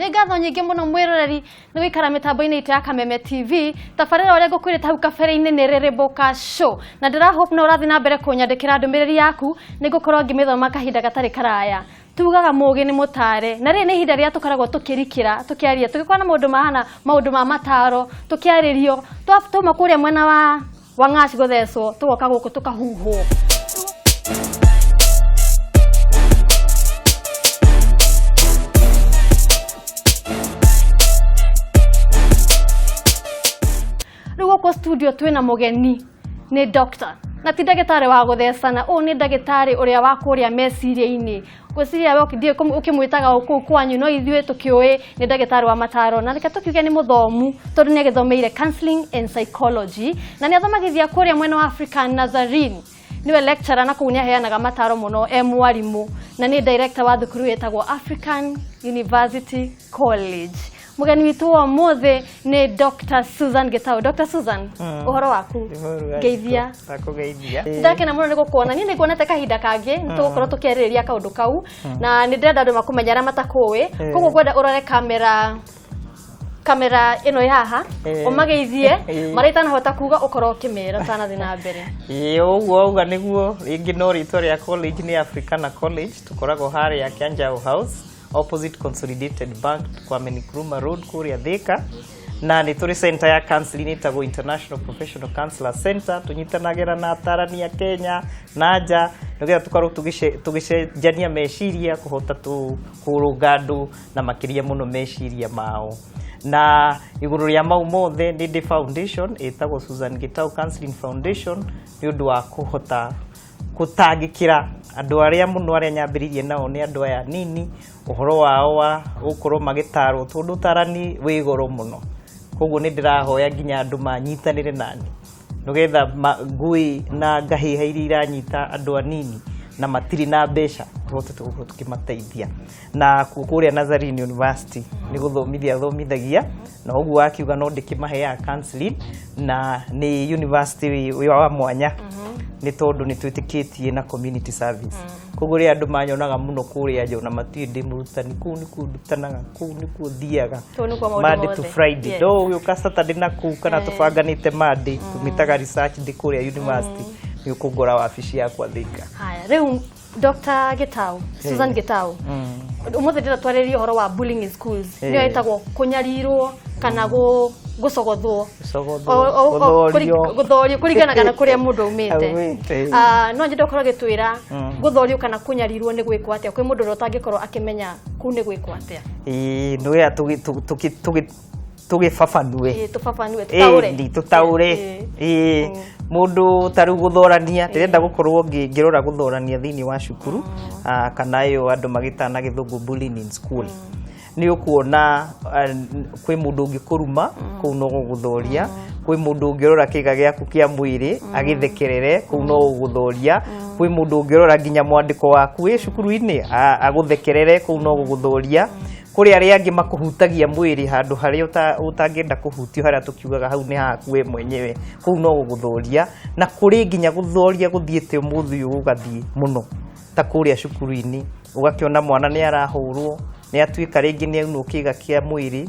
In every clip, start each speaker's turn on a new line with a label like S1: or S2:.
S1: Nĩ ngatho nyingĩ mũno mwĩroreri nĩ gũikara mĩtambo-inĩ itũ ya Kameme TV. Tabarĩra ũrĩa ngũkwĩrĩte hau kabere-inĩ nĩ Rĩrĩmbũka Show. Na ndĩra hope no ũrathiĩ na mbere kũnyandĩkĩra ndũmĩrĩri yaku, nĩ ngũkorwo ngĩmĩthoma kahinda gatarĩ karaya. Tugaga mũgĩ nĩ mũtare. Na rĩrĩ nĩ ihinda rĩrĩa tũkoragwo tũkĩrikĩra, tũkĩaria, tũgĩkorwo na maũndũ mahana maũndũ ma mataro, tũkĩarĩrio, twauma kũrĩa mwena wa Wang'aci gũthecwo, tũgoka gũkũ tũkahuhwo. Rĩu gũkũ studio twĩna mũgeni nĩ doctor na ti ndagĩtarĩ wa gũthecana, ũyũ nĩ ndagĩtarĩ ũrĩa wa kũrĩa meciria-inĩ. Ngwĩciria we ndiũĩ ũkĩmwĩtaga ũ kũu kwanyu, no ithuĩ tũkĩũĩ nĩ ndagĩtarĩ wa mataro, na reke tũkiuge nĩ mũthomu tondũ nĩ agĩthomeire counseling and psychology na nĩ athomagithia kũrĩa mwena wa African Nazarene. Nĩwe lecturer na kũu nĩ aheanaga mataro mũno e mwarimũ, na nĩ director wa thukuru ĩtagwo African University College. Mũgeni witũ wa ũmũthĩ nĩ Dr. Susan Gitau. Dr. Susan, ũhoro waku? Ngeithia.
S2: Ndakũgeithia.
S1: Ndakena mũno nĩ gũkuona. Niĩ nĩ nguonete kahinda kangĩ nĩ tũgũkorwo tũkĩarĩrĩria kaũndũ kau, na nĩ ndĩrenda andũ makũmenye arĩa matakũĩ. Koguo ngwenda ũrore kamera kamera ĩno ĩ haha, ũmageithie marĩa itanahota kuga, ũkorwo ũkĩmera ũtanathiĩ na mbere.
S2: Ĩĩ, ũguo auga nĩguo. Rĩngĩ no rĩtwa rĩa college nĩ Africana College, tũkoragwo harĩa Kianjau House, opposite Consolidated Bank, Kwame Nkrumah Road, kũrĩa Thika. Na nĩ tũrĩ center ya counseling ĩtagwo International Professional Counselor Center. Tũnyitanagĩra na atarani a Kenya na nja nĩgetha tũkorwo tũgĩcenjania meciria, kũhota kũrũnga andũ na makĩria mũno meciria mao. Na igũrũ rĩa mau mothe, nĩ ndĩ foundation ĩtagwo Susan Gitau Counseling Foundation, nĩ ũndũ wa kũhota gũtangĩkĩra andũ arĩa mũno arĩa nyambĩrĩirie nao nĩ andũ aya nini, ũhoro wao wa gũkorwo magĩtarwo, tondũ ũtarani wĩ goro mũno. Koguo nĩ ndĩrahoya nginya andũ manyitanĩre nani nĩgetha ngũĩ na ngahĩha iria iranyita andũ anini na matirĩ na mbeca, tũhote gũkorwo tũkĩmateithia. Na kũrĩa Nazarene University nĩ gũthomithia thomithagia, na ũguo wakiuga no ndĩkĩmaheaga counseling, na nĩ university wa mwanya nĩ tondũ nĩ twĩtĩkĩtie na community service. Koguo rĩrĩa andũ manyonaga mũno kũrĩa nja, ona matiũĩ ndĩ mũrutani, kũu nĩkuo ndutanaga, kũu nĩkuo thiaga.
S1: Kũu nĩkuo maũndũ
S2: Monday to
S1: mothe.
S2: Friday. No ũgĩũka Saturday na kũu kana tũbanganĩte Monday, tũmĩtaga research ndĩ kũrĩa university, nĩ ũkũngora wabici yakwa Thika.
S1: Haya, rĩu Dr. Gitau, Susan Gitau, ũmũthĩ ndĩrenda twarĩrĩrie ũhoro wa bullying in schools. Nĩyo ĩtagwo kũnyarirwo kana gũcogothwo.
S2: Gũcogothwo,
S1: O-
S2: gũthorio.
S1: Gũthorio kũringanaga na kũrĩa mũndũ aumĩte.
S2: Aumĩte.
S1: Ah, no nyende ũkorwo ũgĩtwĩra gũthorio kana kũnyarirwo nĩ gwĩkwo atĩa, kwĩ mũndũ ũrĩa ũtangĩkorwo akĩmenya kũu nĩ gwĩkwo atĩa.
S2: Ĩĩ, nĩwega tũgĩbabanue.
S1: Ĩĩ, tũbabanue, tũtaũre.
S2: Ĩĩ, tũtaũre. Ĩĩ, mũndũ ta rĩu gũthorania, ndĩrenda gũkorwo ngĩrora gũthorania thĩinĩ wa cukuru, kana ĩyo andũ magĩtana gĩthũngũ bullying in school. Nĩ ũkuona kwĩ mũndũ ũngĩkũruma, kũu no gũgũthoria. Kwĩ mũndũ ũngĩrora kĩga gĩaku kĩa mwĩrĩ agĩthekerere, kũu no gũgũthoria. Kwĩ mũndũ ũngĩrora nginya mwandĩko waku wĩ cukuru-inĩ agũthekerere, kũu no gũgũthoria. Kũrĩ arĩa angĩ makũhutagia mwĩrĩ handũ harĩa ũtangĩenda kũhutio, harĩa tũkiugaga hau nĩ haku we mwenyewe, kũu no gũgũthoria. Na kũrĩ nginya gũthoria gũthiĩte ũmũthĩ ũyũ gũgathiĩ mũno ta kũrĩa cukuru-inĩ, ũgakĩona mwana nĩ arahũrwo, nĩ atuĩka rĩngĩ nĩ aunwo kĩga kĩa mwĩrĩ,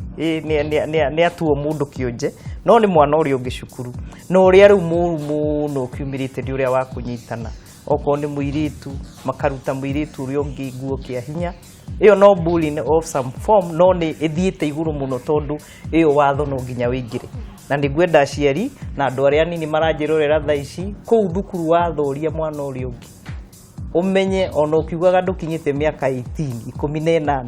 S2: nĩ atuo mũndũ kĩonje, no nĩ mwana ũrĩa ũngĩ cukuru. Na ũrĩa rĩu mũru mũno ũkiumĩrĩte nĩ ũrĩa wa kũnyitana, okorwo nĩ mũirĩtu makaruta mũirĩtu ũrĩa ũngĩ nguo kĩa hinya. Ĩyo no bullying of some form, no nĩ ĩthiĩte igũrũ mũno, tondũ ĩyo watho no nginya wĩingĩre. Na nĩ ngwenda aciari na andũ arĩa anini maranjĩrorera thaa ici kũu thukuru, wathoria mwana ũrĩa ũngĩ, ũmenye ona ũkiugaga ndũkinyĩte mĩaka 18, 18,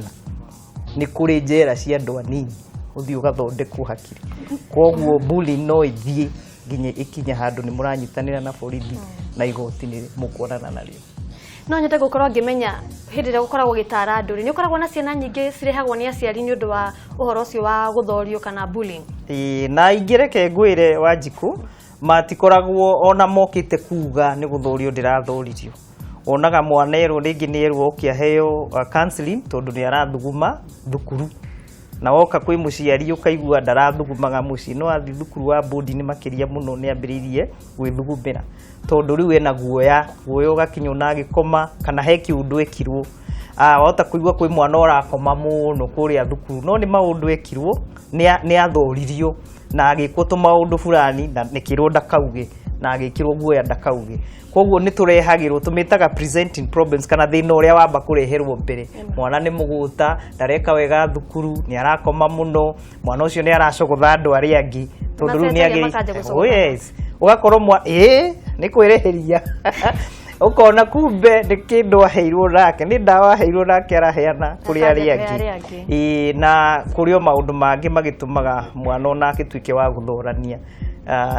S2: nĩ kũrĩ njera cia andũ anini, ũthiĩ ũgathondekwo hakiri. Koguo bullying no ĩthiĩ nginya ĩkinye handũ nĩ mũranyitanĩra na borithi na igoti nĩ mũkuonana narĩo.
S1: No nyende gũkorwo ngĩmenya, hĩndĩ ĩrĩa gũkoragwo gĩtara andũ rĩ, nĩ ũkoragwo na ciana nyingĩ cirehagwo nĩ aciari nĩ ũndũ wa ũhoro ũcio wa gũthorio kana bullying?
S2: Ĩĩ, na ingĩ reke ngwĩre Wanjikũ, matikoragwo ona mokĩte kuga nĩ gũthorio ndĩrathoririo. Wonaga mwana erwo rĩngĩ nĩ erwo oke aheo counseling tondũ nĩ arathuguma thukuru, na woka kwĩ mũciari ũkaigua ndarathugumaga mũciĩ, no athiĩ thukuru wa boarding makĩria mũno nĩ ambĩrĩirie gwĩthugumĩra, tondũ rĩu ena guoya, guoya ũgakinya ona agĩkoma kana he kĩũndũ ekirwo. Wahota kũigua kwĩ mwana ũrakoma mũno kũrĩa thukuru, no nĩ maũndũ ekirwo, nĩ athoririo na agĩkwo tũmaũndũ fulani, na nĩkĩrwo ndakauge, na agĩkĩrwo guoya ndakauge. Koguo nĩ tũrehagĩrwo, tũmĩtaga presenting problems, kana thĩna ũrĩa wamba kũreherwo mbere. Mwana nĩ mũgũta, ndareka wega thukuru, nĩ arakoma mũno, mwana ũcio nĩ aracogotha andũ arĩa angĩ, tondũ rĩu nĩ
S1: Macenjagia makanja
S2: agĩrĩ. Oh yes, ũgakorwo mwa ĩĩ nĩ kwĩrĩhĩria, ũkona kumbe nĩ kĩndũ aheirwo nake, nĩ ndawa aheirwo nake araheana kũrĩ
S1: Akanja
S2: arĩa
S1: kũrĩ
S2: angĩ.
S1: Arĩa angĩ.
S2: Ĩĩ, na kũrĩ o maũndũ mangĩ magĩtũmaga mwana onake tuĩke wa gũthorania.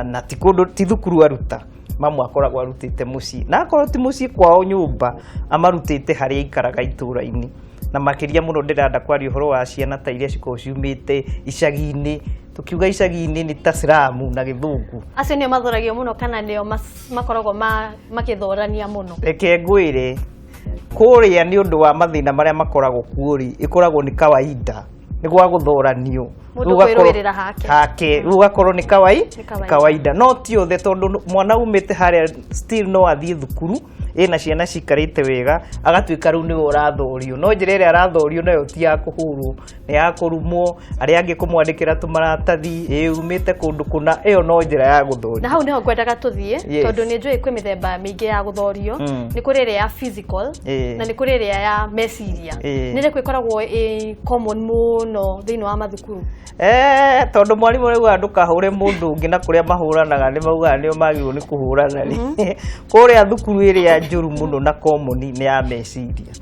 S2: Na ti kũndũ, ti thukuru aruta, mamwe akoragwo arutĩte mũciĩ, na akorwo ti mũciĩ kwao nyũmba, amarutĩte harĩa aikaraga itũũra-inĩ. Na makĩria mũno ndĩrenda kwaria ũhoro wa ciana ta iria cikoragwo ciumĩte icagi-inĩ. Tũkiuga icagi-inĩ nĩ ta slum na gĩthũngũ.
S1: Acio nĩo mathoragio mũno kana nĩo makoragwo makĩthorania mũno?
S2: Reke ngwĩre, kũrĩa nĩ ũndũ wa mathĩna marĩa makoragwo kuo rĩ, ĩkoragwo nĩ kawaida nĩ gwa gũthoranio.
S1: Mũndũ
S2: Rĩu ũgakorwo-
S1: kwĩrũĩrĩra hake.
S2: Hake rĩu ũgakorwo nĩ kawai
S1: Nĩ kawaida.
S2: Kawaida, no ti othe, tondũ mwana umĩte harĩa still no athiĩ thukuru ĩna ciana cikarĩte wega, agatuĩka rĩu nĩwe ũrathorio. No njĩra ĩrĩa arathorio nayo ti ya kũhũrwo, nĩ ya kũrumwo, arĩa angĩ kũmwandĩkĩra tũmaratathi, ĩ umĩte kũndũ kũna. Ĩyo no njĩra ya gũthorio.
S1: Na hau niho ngwendaga tũthiĩ, tondũ nĩ njũĩ kwĩ mĩthemba mĩingĩ ya gũthorio. Nĩ kũrĩ ĩrĩa ya physical, na nĩ kũrĩ ĩrĩa ya meciria. Nĩ ĩrĩkũ ĩkoragwo ĩ common mũno thĩinĩ wa mathukuru?
S2: Tondũ mwarimũ rĩu ndũkahũre mũndũ ũngĩ, na kũrĩa mahũranaga nĩ maugaga nĩo magĩrĩirwo nĩ kũhũrana rĩ, kũrĩa thukuru ĩrĩa njũru mũno na common nĩ ya meciria,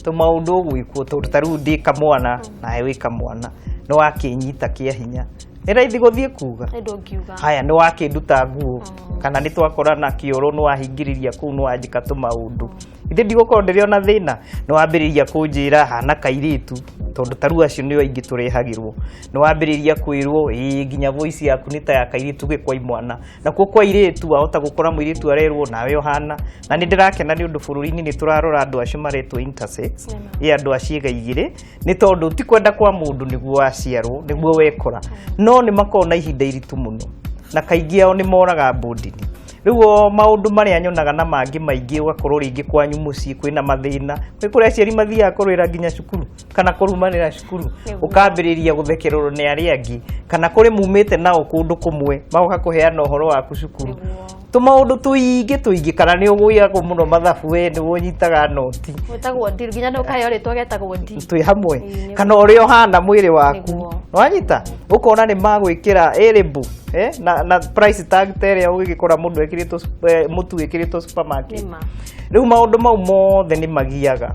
S2: tũmaũndũ ũgwĩkwo, tondũ ta rĩu ndĩ kamwana nawe wĩ kamwana, nĩ wakĩnyita kĩa hinya, nĩ raithi gũthiĩ kuga.
S1: Nĩ ndũngiuga.
S2: Haya, nĩ wakĩnduta nguo, kana nĩ twakorana kĩoro, nĩ wahingĩrĩria kũu, nĩ wanjĩka tũmaũndũ, ithe ndigũkorwo ndĩrĩ ona thĩna, nĩ wambĩrĩria kũnjĩra hana kairĩtu, tondũ ta rĩu acio nĩo aingĩ tũrehagĩrwo. Nĩ wambĩrĩria kwĩrwo ĩĩ nginya voice yaku nĩ ta ya kairĩtu gwĩ kwa imwana, nakuo kwa airĩtu wahota gũkora mũirĩtu arerwo nawe ũhana. Na nĩ ndĩrakena nĩ ũndũ bũrũri-inĩ nĩ tũrarora andũ acio maretwo intersex, ĩ andũ a ciĩga igĩrĩ, nĩ tondũ ti kwenda kwa mũndũ nĩguo waciarwo nĩguo wekora, no nĩ makoragwo na ihinda iritũ mũno, na kaingĩ ao nĩ moraga mbũndini. Rĩu o maũndũ marĩa nyonaga na mangĩ maingĩ, ũgakorwo rĩngĩ kwanyu mũciĩ kwĩna mathĩna, kwĩ kũrĩa aciari mathiaga kũrũĩra nginya cukuru kana kũrumanĩra cukuru, ũkambĩrĩria gũthekererwo nĩ arĩa angĩ, kana kũrĩ mumĩte nao kũndũ kũmwe magoka kũheana ũhoro waku cukuru, tũmaũndũ tũingĩ tũingĩ, kana nĩ ũgũiagwo mũno mathabu, we nĩwe ũnyitaga noti.
S1: Wĩtagwo ndi, nginya nĩ ũkaheo rĩtwa getagwo ndi.
S2: Twĩ hamwe.
S1: Ĩĩ, nĩguo.
S2: Kana ũrĩa ũhana mwĩrĩ waku. Nĩwanyita, ũkona nĩ magwĩkĩra ĩrĩmbũ na price tag ta ĩrĩa ũgĩgĩkora mũndũ ekĩrĩtwo mũtu wĩkĩrĩtwo supermarket.
S1: Nĩma.
S2: Rĩu maũndũ mau mothe nĩ magiaga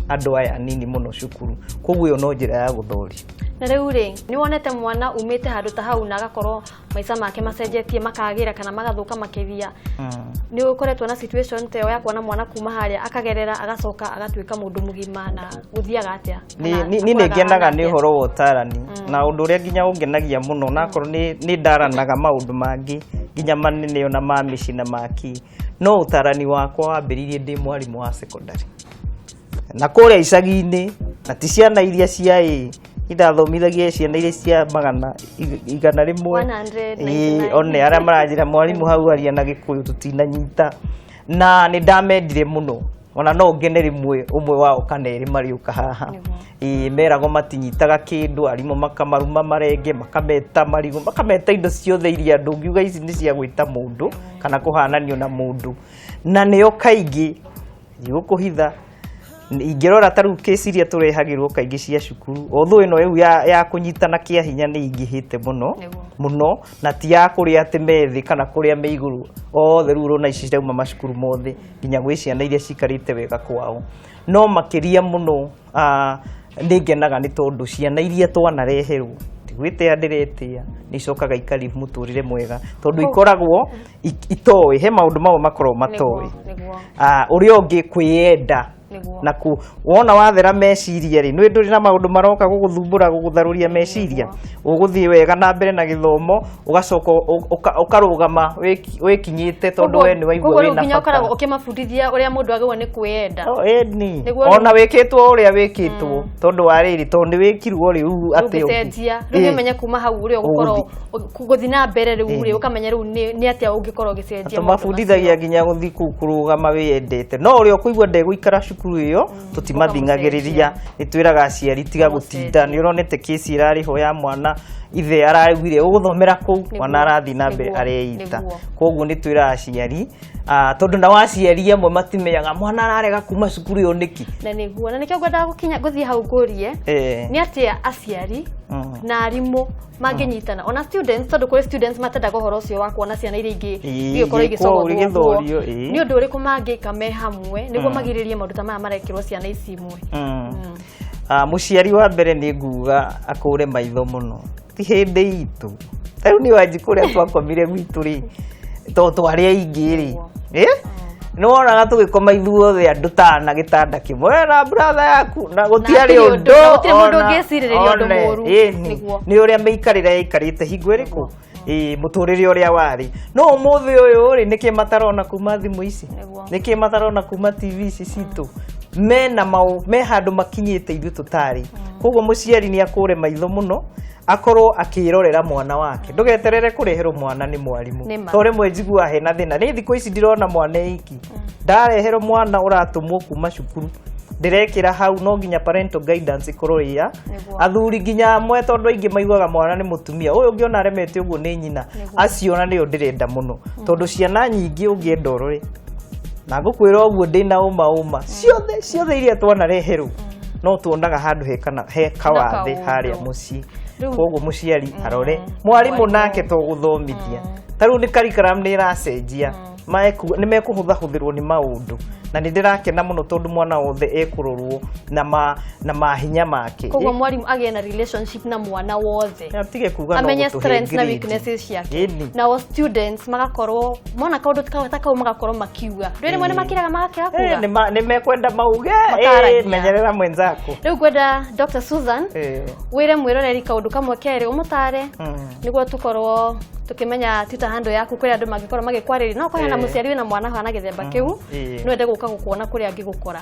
S2: andũ aya anini mũno cukuru, koguo ĩyo no njĩra ya gũthoria.
S1: Na rĩu rĩ, nĩ wonete mwana umĩte handũ ta hau na agakorwo maica make macenjetie makagĩra kana magathũka makĩria? Nĩ ũkoretwo na situation ta ĩyo ya kuona mwana kuma harĩa akagerera agacoka agatuĩka mũndũ mũgima, na gũthiaga atĩa? Kana
S2: Ni nĩ
S1: akũraga
S2: ngenaga
S1: ahana
S2: nĩ
S1: atĩa?
S2: ũhoro wa ũtarani na ũndũ ũrĩa nginya ũngenagia mũno, na akorwo nĩ ndaranaga maũndũ mangĩ nginya manene ona ma mĩciĩ na maki, no ũtarani wakwa wambĩrĩirie ndĩ mwarimũ wa secondary na kũrĩa icagi-inĩ, na ti ciana iria cia ĩ indathomithagia, ciana iria cia magana 100.
S1: 199.
S2: Ĩĩ, one arĩa maranjĩra mwarimũ hau aria na gĩkũyũ tũtinanyita, na nĩ ndamendire mũno, ona no ngene rĩmwe ũmwe wao kana erĩ marĩũka haha. Ĩĩ, meragwo matinyitaga kĩndũ, arimũ makamaruma marenge, makameta marigũ, makameta indo ciothe iria ndũngiuga ici nĩ cia gwĩta mũndũ kana kũhananio na mũndũ, na nĩo kaingĩ ndigũkũhitha, ingĩrora ta rĩu kesi iria tũrehagĩrwo kaingĩ cia cukuru, although ĩno rĩu ya kũnyitana kĩa hinya nĩ ingĩhĩte mũno mũno, na ti ya kũrĩa atĩ me thĩ kana kũrĩa me igũrũ, othe rĩu ũrona ici cirauma macukuru mothe nginya gwĩ ciana iria cikarĩte wega kwao. No makĩria mũno nĩ ngenaga nĩ tondũ ciana iria twanareherwo, ndigwĩtĩa ndĩretĩa, nĩ icokaga ikarive mũtũrĩre mwega, tondũ ikoragwo itoĩ he maũndũ mamwe makoragwo matoĩ. Ũrĩa ũngĩ kwĩyenda na ku wona wathera meciria rĩ, nĩ ndũrĩ na maũndũ maroka gũgũthumbũra, gũgũtharũria meciria, ũgũthiĩ wega na mbere na gĩthomo, ũgacoka ũkarũgama wĩkinyĩte, tondũ we nĩ waigua
S1: Koguo rĩu
S2: wĩna
S1: nginya
S2: bata.
S1: ũkoragwo ũkĩmabundithia ũrĩa mũndũ agĩrĩirwo nĩ kwĩyenda.
S2: Oh, ĩni.
S1: Nĩguo
S2: Ona wĩkĩtwo ũrĩa wĩkĩtwo, tondũ wa rĩrĩ, tondũ nĩ wĩkirwo rĩu atĩ
S1: ũngĩcenjia rĩu nĩ ũmenye kuma hau ũrĩa ũgũkorwo gũthiĩ na mbere rĩu rĩ, ũkamenya rĩu nĩ atĩa ũngĩkorwo ũgĩcenjia maũndũ
S2: Tũmabundithagia
S1: macio.
S2: nginya gũthiĩ kũu kũrũgama wĩyendete, no ũrĩa ũkũigua ndegũikara cukuru. cukuru ĩyo tũtimathing'agĩrĩria, nĩ twĩraga aciari tiga gũtinda. Nĩ ũronete kesi ĩrarĩ ho ya mwana ithe araugire ũgũthomera kũu, mwana arathiĩ na mbere areita. Koguo nĩ twĩraga aciari, tondũ nao aciari amwe matimenyaga mwana ararega kuma cukuru ĩyo nĩkĩ.
S1: Na nĩguo, na nĩkĩo ngwendaga gũkinya gũthiĩ hau ngũrie nĩ atĩa aciari na arimũ mangĩnyitana, ona students, tondũ kũrĩ students matendaga ũhoro ũcio wa kuona ciana iria ingĩ igĩkorwo
S2: igĩkwo
S1: igĩcogothwo.
S2: Igĩthorio, ĩĩ.
S1: Nĩ ũndũ ũrĩkũ mangĩka me hamwe nĩguo magirĩrĩrie maũndũ ta maya marekĩrwo ciana ici imwe?
S2: Mũciari wa mbere nĩ nguga akũre maitho mũno. Ti hĩndĩ itũ, ta rĩu nĩ wanji kũrĩa twakomire gwitũ rĩ, to twarĩ aingĩ rĩ, nĩ wonaga tũgĩkoma ithuothe andũ tana gĩtanda kĩmwe, we na brother yaku, na gũtiarĩ
S1: hatirĩ ũndũ,
S2: ũndũ
S1: na gũtirĩ mũndũ ũngĩcirĩrĩria ũndũ
S2: one,
S1: mũru.
S2: Ĩni, nĩ ũrĩa mĩikarĩre yaikarĩte hingo ĩrĩkũ, ĩĩ, mũtũrĩre ũrĩa warĩ. No ũmũthĩ ũyũ rĩ, nĩkĩ matarona kuma thimũ ici? Nĩkĩ matarona kuma TV ici citũ? Mena mau me handũ makinyĩte ithuĩ tũtarĩ. Koguo mũciari nĩ akũre maitho mũno, akorwo akĩrorera mwana wake. Ndũgeterere kũreherwo mwana nĩ mwarimũ.
S1: Nĩ ma.
S2: To rĩmwe njiguaga hena thĩna nĩ thikũ ici ndirona mwana iki ndareherwo mwana ũratũmwo kuma cukuru, ndĩrekĩra hau no nginya parental guidance ĩkorwo ĩa athuri nginya amwe, tondũ aingĩ maiguaga mwana nĩ mũtumia ũyũ ũngĩona aremete ũguo nĩ nyina. Acio ona nĩo ndĩrenda mũno, tondũ ciana nyingĩ ũngĩenda ũrore, na ngũkwĩra ũguo ndĩna ũma ũma, ciothe ciothe iria twanareherwo no tuonaga handũ he kana he kawathe
S1: kaũndũ.
S2: harĩa mũciĩ. Koguo mũciari arore, mwarimũ
S1: Mwarimũ.
S2: nake to gũthomithia. Ta rĩu nĩ curriculum nĩ ĩracenjia, nĩ mekũhũthahũthĩrwo nĩ maũndũ, na nĩ ndĩrakena mũno tondũ mwana wothe ekũrorwo na mahinya make.
S1: Koguo mwarimũ agĩe na relationship na mwana wothe,
S2: Atige kuga no
S1: amenye
S2: gũtũhe
S1: strengths na
S2: grade.
S1: weaknesses ciake. Nao students magakorwo mona kaũndũ ta kau magakorwo makiuga, ndũĩ rĩmwe nĩ makiraga magakĩra kuga.
S2: Nĩ mekwenda mauge.
S1: Makaragia.
S2: Menyerera mwenzako.
S1: Rĩu ngwenda Dr. Susan wĩre mwĩroreri kaũndũ kamwe kerĩ ũmũtare nĩguo tũkorwo tũkĩmenya Twitter handle yaku, kũrĩa andũ mangĩkorwo magĩkwarĩria, no kũheana mũciari wĩna mwana hana gĩthemba kĩu no ende gũka gũkuona kũrĩa angĩgũkora.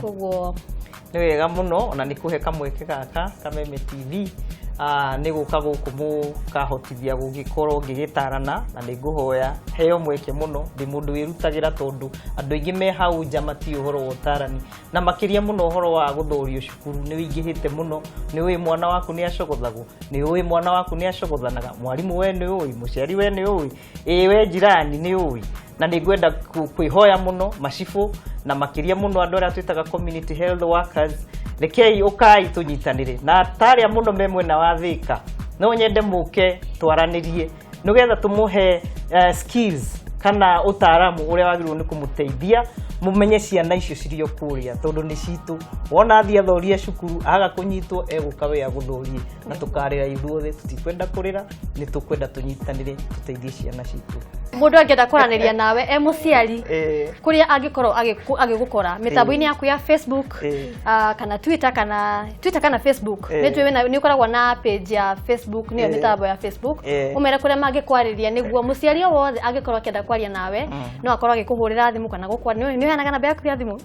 S1: Koguo
S2: Nĩ wega mũno ona nĩ kũhe kamweke gaka Kameme TV, nĩ gũka gũkũ mũkahotithia gũgĩkorwo ngĩgĩtarana, na nĩ ngũhoya heo mweke mũno. Ndĩ mũndũ wĩrutagĩra, tondũ andũ aingĩ me hau nja matiũĩ ũhoro wa ũtarani, na makĩria mũno ũhoro wa gũthorio cukuru nĩ wĩingĩhĩte mũno. Nĩ ũĩ mwana waku nĩ acogothagwo? Nĩ ũĩ mwana waku nĩ acogothanaga? Mwarimũ we nĩ ũĩ? Mũciari we nĩ ũĩ? Ĩĩ, we jirani nĩ ũĩ? Na nĩ ngwenda kwĩhoya mũno macibũ, na makĩria mũno andũ arĩa twĩtaga community health workers, rekei ũkai tũnyitanĩre na tarĩa mũno me mwena wa Thĩka. No nyende mũke twaranĩrie nĩgetha tũmũhe skills kana ũtaaramu ũrĩa wagĩrĩirwo nĩ kũmũteithia mũmenye ciana icio cirĩ o kũrĩa, tondũ nĩ citũ. Wona athiĩ athorie cukuru aga kũnyitwo, egũka we agũthorie, na tũkarĩra ithuothe. Tũtikwenda kũrĩra, nĩ tũkwenda tũnyitanĩre tũteithie ciana citũ.
S1: Mũndũ angĩenda kwaranĩria nawe e mũciari, kũrĩa angĩkorwo agĩgũkora mĩtambo-inĩ yaku ya Facebook, kana Twitter kana Facebook, nĩ njũĩ nĩ ũkoragwo na page ya Facebook, nĩyo mĩtambo ya Facebook, ũmere kũrĩa mangĩkwarĩria nĩguo mũciari o wothe angĩkorwo akĩenda kwaria nawe no akorwo agĩkũhũrĩra thimũ kana gũkwaria. Nĩ ũheanaga namba yaku ya thimũ?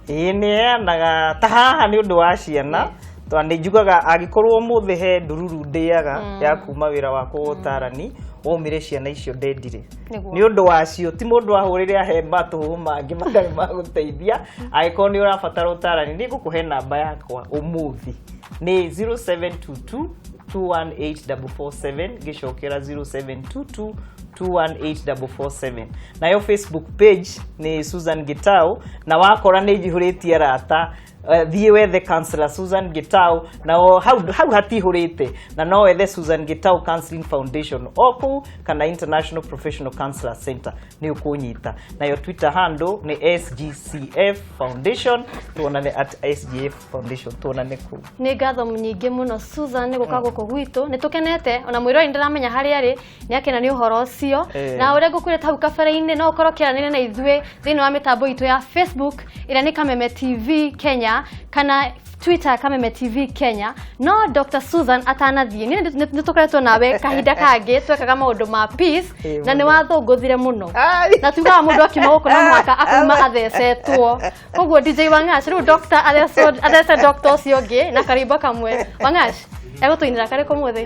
S2: Ĩĩ, nĩ heanaga ta haha nĩ ũndũ wa ciana, tondũ nĩ njugaga angĩkorwo ũmũthĩ he ndururu ndĩaga ya kuma wĩra wakwa wa ũtarani waumire ciana icio ndendire nĩ ũndũ wacio, ti mũndũ ahũrĩre ahe matũhũ mangĩ matarĩ ma gũteithia. Angĩkorwo nĩ ũrabatara ũtarani, nĩ ngũkũhe namba yakwa ũmũthĩ, nĩ 0722 218447. Ngĩcokera, 0722 218447. Nayo Facebook page nĩ Susan Gitau, na wakora nĩ njihũrĩtie arata, thiĩ wethe counselor Susan Gitau, na o hau hau hatihũrĩte, na no wethe Susan Gitau Counseling Foundation o kũu kana International Professional Counselor Center, nĩ ũkũnyita. Nayo Twitter handle nĩ SGCF Foundation. Tuonane at SGF Foundation, tuonane kũu.
S1: Nĩ ngatho nyingĩ mũno Susan nĩ gũka gũkũ gwitũ, nĩ tũkenete. Ona mwĩrori ndĩramenya harĩa arĩ nĩ akena nĩ ũhoro ũcio. Na ũrĩa ngũkwĩrĩte hau kabere-inĩ, no ũkorwo ũkĩaranĩria na ithuĩ thĩinĩ wa mĩtambo itũ ya Facebook ĩrĩa nĩ Kameme TV Kenya, kana Twitter Kameme TV Kenya. No Dr. Susan atanathiĩ, niĩ nĩ tũkoretwo nawe kahinda kangĩ twekaga maũndũ ma peace na nĩ wathũngũthire mũno,
S2: Ai.
S1: na tugaga mũndũ akiuma gũkũ no mũhaka akauma athecetwo. Koguo DJ Wangash, rĩu doctor athecwo, athece doctor ũcio ũngĩ na karimbo kamwe. Wangash. Egũtũinĩra karĩkũ mũthĩ?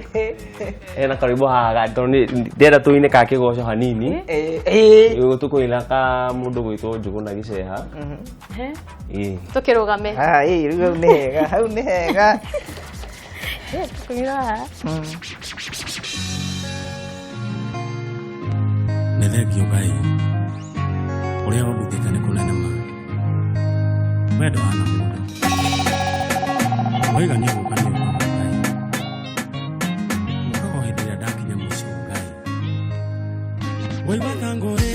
S3: Ena karwĩmbo haha tondũ ndĩrenda tũine ka kĩgoco hanini.
S2: Eh, eh.
S3: Ĩĩ, tũkũina ka mũndũ gwĩtwo Njũgũna Gĩceha.
S1: Eh,
S3: Ĩĩ.
S1: Tũkĩrũgame.
S2: Ah, ĩĩ, rĩu hau nĩ hega, hau nĩ hega.
S1: Tũkĩrũgame haha.
S4: Nĩ thengio Ngai ũrĩa ũndutĩte nĩ kũnene ma wendo hana mũndũ waiga nĩ gũka nĩ ũkaga Ngai ũkaga o hĩndĩ ĩrĩa ndakinya mũico Ngai waigua ta ngũrĩte.